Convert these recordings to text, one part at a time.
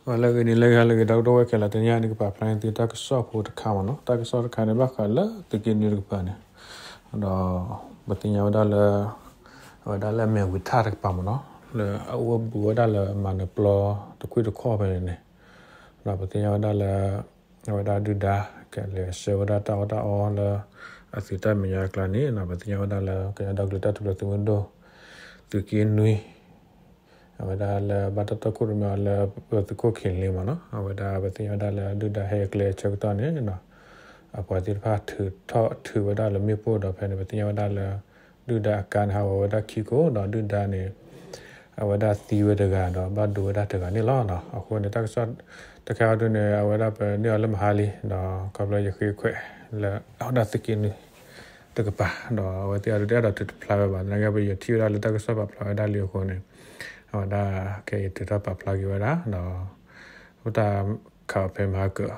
လၢအဂ့ၤန့ၣ် လၢအဂ့ၤ လၢအဂ့ၤ ဒီပုၢ်ဝဲၢ်ခဲလၢာ် တနံၤအံၤန့ၣ် ကပာ်ဖျါန့ၢ်သုတၢ်ကစီၣ်ဖိတခါမ့ၢ်နီၤ. တၢ်ကစီၣ်တခါန့ၣ် ဘၣ်ဃးလၢသုးက့နွံတကပၤန့ၣ်, ဒီးပသ့ၣ်ညါဝဲဒၣ်လၢ အဝဲဒၣ်လၢအမဲာ်ဝံၤထၣ်တကပၤမ့ၢ်နီၤ, လၢအအိၣ်ဘူးဝဲဒၣ်လၢမၤနၢၤပျီတခွံၣ်တခီၣ်ဖဲန့ၣ်န့ၣ်, ဒီးပသ့ၣ်ညါဝဲဒၣ်လၢ အဝဲဒၣ်ဒုၣ်ဒါ ကလဲၤဆှၢဝဲဒၣ်တၢ်အီၣ်တၢ်အီလၢ အသုးတၢ်မဲာ်ညါအကျါန့ၣ် ပသ့ၣ်ညါဝဲဒၣ်လၢ ကညီဒီကလုာ်တၢ်ထူၣ်ဖျဲးသုးမုၢ်ဒိၣ် သုးက့နွံ အဝဲဒၣ်လၢဘၣ်တၢ်တီခိၣ်ရိၣ်မဲအီၤလၢ ပသုးခိၣ်ခံလ့မ့ၢ်နီၤ, အဝဲဒၣ်ပသ့ၣ်ညါဝဲဒၣ်လၢဒုၣ်ဒါဟဲကျဲဆၢကတီၢ်န့ၣ် အပှၤသ့ၣ်တဖၣ်ထုးထီၣ်ထုးဝဲဒၣ်လၢမ့ၣ်ပိၢ်ဒီးဖဲန့ၣ် ပသ့ၣ်ညါဝဲဒၣ်လၢ ဒုၣ်ဒါအကါန့ၣ်ဟးဂီၤဝဲဒၣ်ခံခိၣ် ဒီးဒုၣ်ဒါန့ၣ် အဝဲဒၣ်သံဝဲတဂၤဒီးဘၣ်ဒိဝဲဒၣ်တဂၤန့ၣ်လီၤ. အဃိန့ၣ် တၢ်ကစီၣ်တခါအံၤဒုန့ၣ် အဝဲဒၣ်ပန့ၢ်အီၤလၢမဟါလံ ဒီးခီဖျိယဃ့ခွဲးလၢအဝဲဒၣ်သုးက့နွံတကပၤ ဒီးအဝဲသ့ၣ်အံၤဒုတအဲၣ်ဒိးထုးတဖျါဝဲဘၣ် သနာ်က့ ပယထံၣ်ဝဲဒၣ်လၢတၢ်ကစီၣ်ပာ်ဖျါဝဲဒၣ်လံအဃိန့ၣ် အဝဲဒၣ်ခဲအံၤထုးထီၣ်ပာ်ဖျါက့ၤဝဲဒၣ် ဒီး တၢ်ခးအီၤဖဲမဟါကၢၤ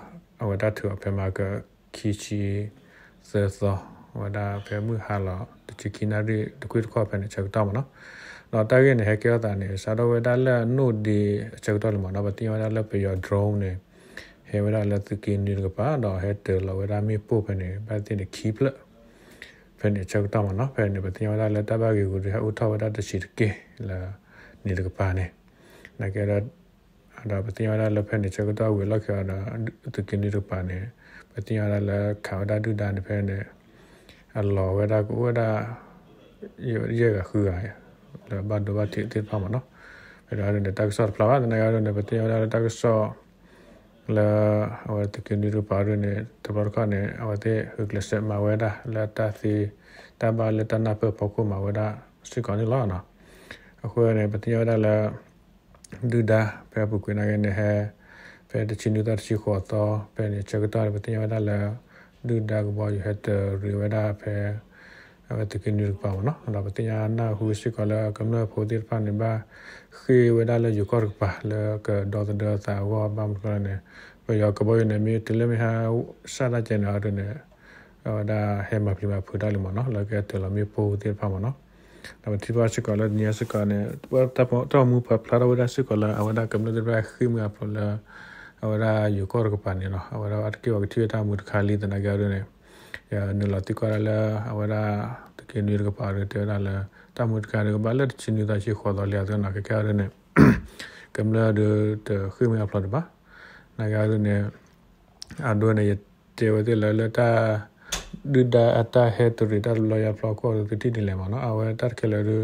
အဝဲဒၣ်ထုးအီၤဖဲမဟါကၢၤ ခံဆံသၢသီ အဝဲဒၣ်ဖဲမုၢ်ဟါလီၤ တဆံခံနၣ်ရံၣ်တခွံၣ်တခီၣ်ဖဲန့ၣ် ဆၢကတီၢ်မ့ၢ်နီၤ. ဒီးတၢ်ဂ့ၢ်န့ၣ် ဟဲကဲထီၣ်သးန့ၣ် စးထီၣ်ဝဲဒၣ်လၢအနိၣ်ဒ့အဆၢကတီၢ်လံမ့ၢ်နီၤ, ပသ့ၣ်ညါဝဲဒၣ်လၢပယီၤ drone န့ၣ် ဟဲဝဲဒၣ်လၢသုးက့နွံတကပၤ ဒီးဟဲတၢၤလီၤဝဲဒၣ်မ့ၣ်ပိၢ်ဖဲန့ၣ် ဘၣ်သ့ၣ်န့ၣ်ခံဖျၢၣ် ဖဲန့ၣ်ဆၢကတီၢ်မ့ၢ်နီၤ. ဖဲန့ၣ် ပသ့ၣ်ညါဝဲဒၣ်လၢတၢ်ဘၣ်ဂ့ၤဂူၤဒုး ဟဲအိၣ်ထီၣ်ဝဲဒၣ်တဆံးတက့ၢ်လၢ န့ၣ်တကပၤန့ၣ် နာ်က့ ဒီးပသ့ၣ်ညါဝဲဒၣ်လၢဖဲန့ၣ်ဆၢကတီၢ်ဝံၤအလီၢ်ခံအီၤဒီး သုးက့နွံတကပၤန့ၣ် ပသ့ၣ်ညါဝဲဒၣ်လၢခးဝဲဒၣ်ဒုၣ်ဒါန့ၣ် ဖဲန့ၣ် အလီၤဝဲဒၣ်ကအိၣ်ဝဲဒၣ် ယဲၢ်ဂၤဃုဂၤ လၢဘၣ်ဒိဘၣ်ထံးသ့ၣ်တဖၣ်မ့ၢ်နီၤ. ဖဲန့ၣ်ဒုန့ၣ် တၢ်ကစီၣ်တဖျါဘၣ် သနာ်က့ဒုန့ၣ် ပသ့ၣ်ညါဝဲဒၣ်လၢတၢ်ကစီၣ် လၢ အဝဲသုးက့နွံတကပၤဒုန့ၣ် တဘျီတခီၣ်န့ၣ် အဝဲသ့ၣ်ဂုာ်ကျဲးစၢးမၤဝဲဒၣ်လၢတၢ်သ့ တၢ်ဘၣ်လၢတၢ်နၢ်ပၢၢ်ဖီခိၣ်မၤဝဲဒၣ်စ့ၢ်ကီးန့ၣ်လီၤ. အဃိန့ၣ် ပသ့ၣ်ညါဝဲဒၣ်လၢ ဒုၣ်ဒါဖဲအပူၤကွံာ်နာ်က့န့ၣ်ဟဲ ဖဲတဆံနွံသီတဆံဃိးသီ ဖဲန့ၣ်ဆၢကတီၢ်န့ၣ် ပသ့ၣ်ညါဝဲဒၣ်လၢ ဒုၣ်ဒါကဘီယူၤဟဲတရံးဝဲဒၣ်ဖဲ အဝဲသုးက့နွံတကပၤမ့ၢ်နီၤ. ဒီးပသ့ၣ်ညါနၢ်ဟူစ့ၢ်ကီးလၢကမျၢၢ်ဖိသ့ၣ်တဖၣ်န့ၣ် ဘၣ်ဃ့ၢ်ဝဲဒၣ်လၢယိၤကီၢ်တကပၤ လၢကဒီသဒၢအသးအဂီၢ် ဘၣ်မနုၤလဲၣ်န့ၣ် ပယီၤကဘီယူၤန့ၣ် မ့ၢ်တုၤလၢမ့ၢ်ဟဲစၢ်ဒၣ်ကဲန့ၣ်အီၤဒုန့ၣ် အဝဲဒၣ်ဟဲမၤပျံၤမၤဖုးတၢ်လံမ့ၢ်နီၤ လၢကဟဲတၢၤလီၤမ့ၣ်ပိၢ်သ့ၣ်တဖၣ်မ့ၢ်နီၤ. ဒီးပထံၣ်ဘၣ်စ့ၢ်ကီးလၢတနံၤအံၤစ့ၢ်ကီးန့ၣ် တၢ်ဂီၤမူပာ်ဖျါထီၣ်ဝဲဒၣ်စ့ၢ်ကီးလၢ အဝဲဒၣ်ကမျၢၢ်သ့ၣ်တဖၣ်ဃ့ၢ်မှံဟးဖျိးလၢ အဝဲဒၣ်ယိၤကီၢ်တကပၤန့ၣ်နီၤ အဝဲဒၣ်တက့ၢ်ဝဲကထံၣ်ဝဲတၢ်မူတခါလံ သနာ်က့အီၤဒုန့ၣ် ယနုာ်လီၤသံကွၢ်ဒၣ်လၢ အဝဲဒၣ်သုးက့နွံတကပၤဒုတဲဝဲဒၣ်လၢ တၢ်မူတခါဒုကဘၣ်လၢတဆံနွံသီဆံဃိးသီလံအသိးနီၤ ခဲကဲအီၤဒုန့ၣ် ကမျၢၢ်ဒုတဃ့ၢ်မှံဟးဖျိးဒံးဘၣ် သနာ်က့အီၤဒုန့ၣ် အဒိန့ၣ် ယတဲဝဲသ့ၣ်လၢ လၢတၢ် ဒုၣ်ဒါအတၢ်ဟဲတရံးတၢ်တဘျီယါဖျီခိၣ်အီၤဒု သုထံၣ်ဒ်လဲၣ်မ့ၢ်နီၤ အဝဲတၢ်တခဲလၢာ်ဒု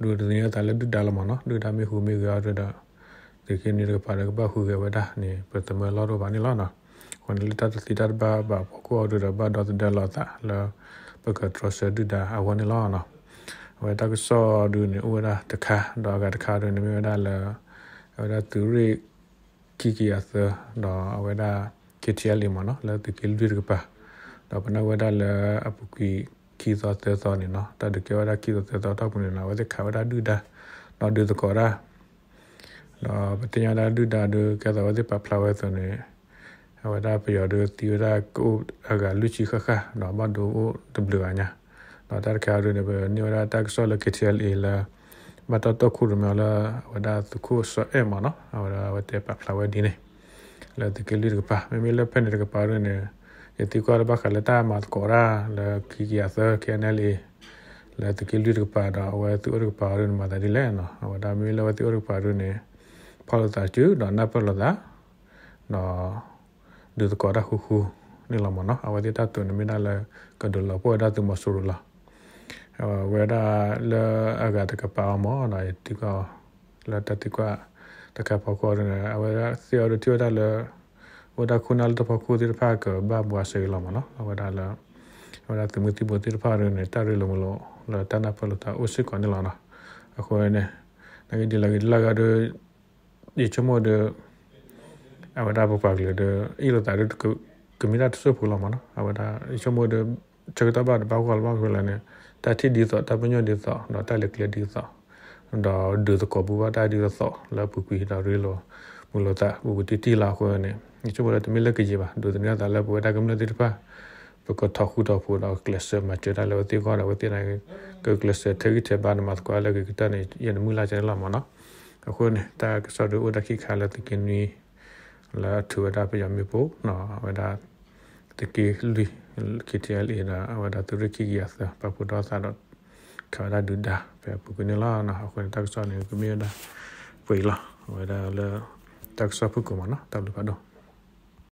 ဒုးသန့ၤအသးလၢဒုၣ်ဒါလီၤမ့ၢ်နီၤ ဒုၣ်ဒါမ့ၢ်ဟူးမ့ၢ်ဂဲၤအီၤဒုဒီး သုးက့နွံတကပၤဒုကဘၣ်ဟူးဂဲၤဝဲဒၣ်န့ၣ် ပသမၢလီၢ်တအိၣ်ဘၣ်န့ၣ်လီၤ. အဃိန့ၣ်လၢတၢ်တသံတၢ်တဘၣ်ဘၣ်ဖီခိၣ်အီၤဒုဒီး ဘၣ်ဒီသဒၢလီၤအသးလၢ ပကတြီဆၢဒုၣ်ဒါအဂီၢ်န့ၣ်လီၤ. အဝဲတၢ်ကစီၣ်ဒုန့ၣ် အိၣ်ဝဲဒၣ်တခါ ဒီးအဂၤတခါဒုန့ၣ်မ့ၢ်ဝဲဒၣ်လၢ အဝဲဒၣ်သုးရ့ၣ် ခံကယၤသၢ ဒီးအဝဲဒၣ် ခ့ထံအလံမ့ၢ်နီၤ လၢသုးက့လွံၢ်တကပၤ ဒီးပနၢ်ဝဲဒၣ်လၢအပူၤကွံာ်ခံသီသၢသီန့ၣ်နီၤ တၢ်ဒုးကဲဝဲဒၣ်ခံသီသၢသီထီၣ်ပူၤန့ၣ်နီၤ အဝဲသ့ၣ်ခးဝဲဒၣ်ဒုၣ်ဒါ ဒီးဒုးသကိးတၢ် ဒီးပသ့ၣ်ညါဝဲဒၣ်ဒုၣ်ဒါဒု ကဲသိးအဝဲသ့ၣ်ပာ်ဖျါဝဲအသိးန့ၣ် အဝဲဒၣ်ပယီၤဒုသံဝဲဒၣ်ကအိၣ်အဂၤလွံၢ်ဆံဃၣ်ဃၣ် ဒီးဘၣ်ဒိအိၣ်တဘျုးဂၤညါ ဒီးတၢ်တခါအံၤဒုန့ၣ် ပန့ၢ်ဝဲဒၣ်တၢ်ကစီၣ်လၢ ခ့ထံအလံ လၢ ဘၣ်တၢ်တီခိၣ်ရိၣ်မဲအီၤလၢ အဝဲဒၣ်သုးခိၣ်စီၤအဲၣ်မ့ၢ်နီၤ အဝဲဒၣ်အဝဲတဲပာ်ဖျါဝဲဒ်န့ၣ် လၢသုးက့လွံၢ်တကပၤ မ့မ့ၢ်လၢဖဲန့ၣ်တကပၤဒုန့ၣ် ယသံကွၢ်လၢဘၣ်ဃးလၢတၢ်မၤသကိးတၢ်လၢ ခံကယၤသၢ ခ့ၣ်အဲၣ်အလ်အ့ လၢသုးက့လွံၢ်တကပၤဒီး အဝဲသုးအိၣ်တကပၤဒုန့ၣ် မၤသးဒ်လဲၣ်နီၤ အဝဲဒၣ်မ့မ့ၢ်လၢအဝဲသုးအိၣ်တကပၤဒုန့ၣ် ဖီၣ်လိာ်သးစုဒီးနၢ်ပၢၢ်လိာ်သး ဒီး ဒုးသကိးတၢ်ဃူဃူန့ၣ်လီၤမ့ၢ်နီၤ အဝဲသ့ၣ်တၢ်တိာ်န့ၣ်မ့ၢ်ဒၣ်လၢ ကဒုးလီၤပှီၢ်ဝဲဒၣ်သုးမီၤစိရိၤလီၤ. အဝဲဒၣ်လၢအဂၤတကပၤအီၤမ့ၢ်ဒီး ယသံကွၢ်အီၤ လၢတၢ်သံကွၢ်တခါဖီခိၣ်ဒုန့ၣ် အဝဲဒၣ်သ့ၣ်အီၤဒုထံၣ်ဝဲဒၣ်လၢ အိၣ်ဝဲဒၣ်ခိၣ်နၢ်လၢတၢ်ဖီခိၣ်သ့ၣ်တဖၣ်ကဘၣ်ဘှါစ့လီၤမ့ၢ်နီၤ အဝဲဒၣ်လၢ အဝဲဒၣ်သုးမုၢ်သံၣ်ဘိသ့ၣ်တဖၣ်ဒုန့ၣ် တၢ်ရ့လိာ်မုာ်လိာ်လၢတၢ်နၢ်ပၢၢ်လိာ်သးအိၣ်စ့ၢ်ကီးန့ၣ်လီၤနီၤ. အဃိန့ၣ် နာ်က့ဒ်လဲၣ်ဂ့ၤဒ်လဲၣ်ဂ့ၤဒု ယဆိကမိၣ်ဒီး အဝဲဒၣ်ပပှၤကလုာ်ဒီး အ့ၣ်လိာ်သးဒီး ကမ့ၢ်တၢ်တစိၢ်ဖိလီၤမ့ၢ်နီၤ. အဝဲဒၣ် ယဆိကမိၣ်ဒီး ဆၢကတီၢ်ဘၣ်တဘၣ်ဂီၢ်လီၤဘၣ်ဃိလဲၣ်န့ၣ် တၢ်ထံၣ်ဒ်သိး တၢ်ပညိၣ်ဒ်သိး ဒီးတၢ်လဲၤကျဲဒ်သိး ဒီးဒုးသကိးဘူၣ်ဘၣ်တၢ်ဒ်သိး လၢအပူၤကွံာ်ဒီးရ့လိာ်မုာ်လိာ်သး ပူၤကွံာ်တံၢ်တံၢ်လီၤအဃိန့ၣ် ယဆိကမိၣ်ဒီးတမ့ၢ်လၢကယံာ်ဘၣ် ဒုးသန့ၤအသးလၢပဝဲဒၣ်ကမျၢၢ်သ့ၣ်တဖၣ် ပကထီၣ်ဃူထီၣ်ဖိးဒီးကျဲးစၢးမၤစၢၤတၢ်လၢအဝဲသ့ၣ်အဂီၢ်ဒီး အဝဲသ့ၣ်န့ၣ် ကကျဲးစၢးထဲးဂံၢ်ထဲးဘါန့ၣ် မၤသကိးလၢအဂ့ၤကတၢၢ်န့ၣ် ယဲန့ၣ်မုၢ်လၢ်ကန့ၣ်လီၤမ့ၢ်နီၤ. အဃိန့ၣ် တၢ်ကစီၣ်ဒုးအိၣ်ဒၣ်ခံခါလၢသုးက့နွံ လၢအထုးဝဲဒၣ်ပယီၤမ့ၣ်ပိၢ် အဝဲဒၣ် သုးက့လွံၢ် KTLA ဒီး အဝဲဒၣ်သုးရ့ၣ်ခံကယၤသၢ ပာ်ဖှိၣ်ဒီသးဒီး ခးဝဲဒၣ်ဒုးဒါဖဲအပူၤကွံာ်န့ၣ်လီၤ. အဃိန့ၣ် တၢ်ကစီၣ်န့ၣ် ကမ့ၢ်ဝဲဒၣ် ပှဲၤအံၤလီၤ. အဝဲဒၣ်လၢ တၢ်ကစီၣ်ဖုၣ်ကိာ်မးနီၤ တၢ်ဘျုးဖးဒိၣ်.